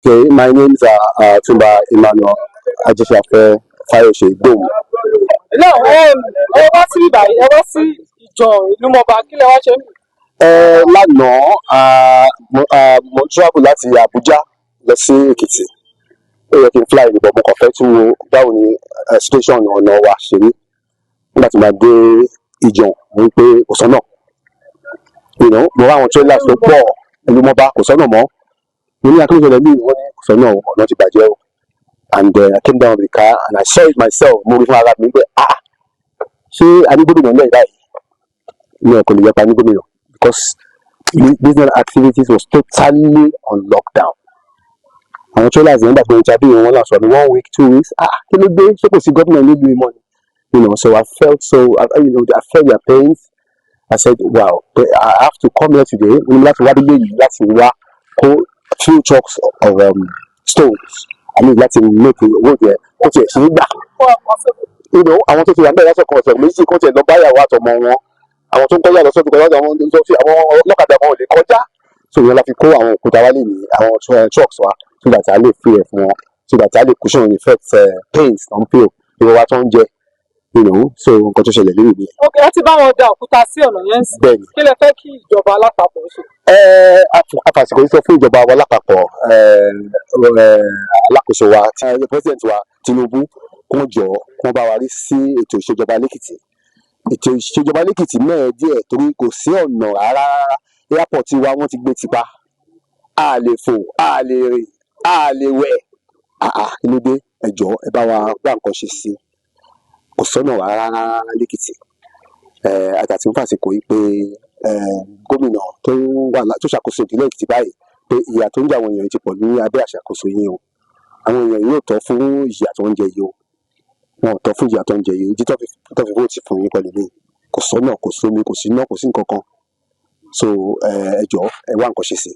Okay, my name is Tumba Emmanuel Ajeshafe Fayose Dome. Náà ẹ wá sí ìbàyí, ẹ wá sí ìjọ Ìlúmọba, kí lẹ wá ṣe ń bì? Lánàá, mo travel láti Abuja lọ sí Èkìtì. Ó yẹ kí n fly ní, but mo kàn fẹ́ tún wo báwo ni situation ọ̀nà wa ṣe rí. Nígbà tí màá dé Ìjàn, mo rí pé kò sọ́nà. Mo rí àwọn trailers tó pọ̀. Ìlúmọba, kò sọ́nà mọ́. Mo ní akérèjọlẹ̀ ní, wọ́n ní kò sọ́nà o, ọ̀nà ti bàjẹ́ o. And I came down with the car and I saw it myself. Mo rí fún ara mi pé, ah, ṣé a ní gómìnà nílẹ̀ báyìí? Mi ò kò lè yẹpa ní gómìnà because business activities was totally on lockdown. Àwọn trailers yẹn, gbà pé interview wọn náà sọ ní one week, 2 weeks. Ah, kí ló dé? Ṣé kò sí gómìnà nílùú ìmọ̀ ni? So I felt so I, you know I felt their pains. I said, "Wow, but I have to come here today." Mo ní láti wá délé yìí láti wá kó few trucks of stones. I mean, láti make road yẹn kó tiẹ̀ ṣe é gbà. Àwọn tó ti wà níbẹ̀ lásìkò ọ̀sẹ̀ 2 kó tiẹ̀ lọ báyàwó àtọmọ wọn. Àwọn tó ń kọjá lọ sọ́dún kọjá, àwọn tó fi àwọn ọlọ́kadà kan ò lè kọjá. So ìyẹn la fi kó àwọn òkúta wálé ní àwọn trucks wa, so that a lè free ẹ̀ fún wọn, so that a lè cushion the effect, pains tó ń feel, ìrora tó ń jẹ. So nǹkan tó ṣẹlẹ̀ lórí mi. Ok, ẹ ti bá wọn da òkúta sí ọ̀nà yẹn sí. Bẹ́ẹ̀ni. Kí lẹ fẹ́ kí ìjọba alápapọ̀ ṣe? Ẹ afàsìkò yìí sọ fún ìjọba wa lápapọ̀, alákòóso wa, president wa Tinubu, kó jọ kó bá wa rí sí ètò ìṣèjọba lẹ́kìtì. Ètò ìṣèjọba lẹ́kìtì mẹ́ẹ̀ díẹ̀ torí kò sí ọ̀nà rárá rárá. Airport wa, wọ́n ti gbé tipa, a lè fò, a lè rìn, a lè wẹ̀. Àà, kí ló dé? Ẹ jọ̀ọ́, ẹ bá wa wá nǹkan ṣe sí i. Kò sọ́nà rárá rárá lẹ́kìtì. Àtàtì ń fàsìkò yìí pé gómìnà tó wà tó ṣàkóso ìpínlẹ̀ Èkìtì báyìí pé ìyà tó ń jẹ àwọn èèyàn ti pọ̀ ní abẹ́ àṣàkóso yín o. Àwọn èèyàn yóò tọ́ fún ìyà tó ń jẹ yìí o. Wọn ò tọ́ fún ìyà tó ń jẹ yìí. Ìdí tó fi vote fún yín pẹ̀lú mi, kò sọ́nà, kò sómi, kò sí iná, kò sí nǹkan kan. So ẹ jọ̀ọ́, ẹ wá nǹkan ṣe sí i.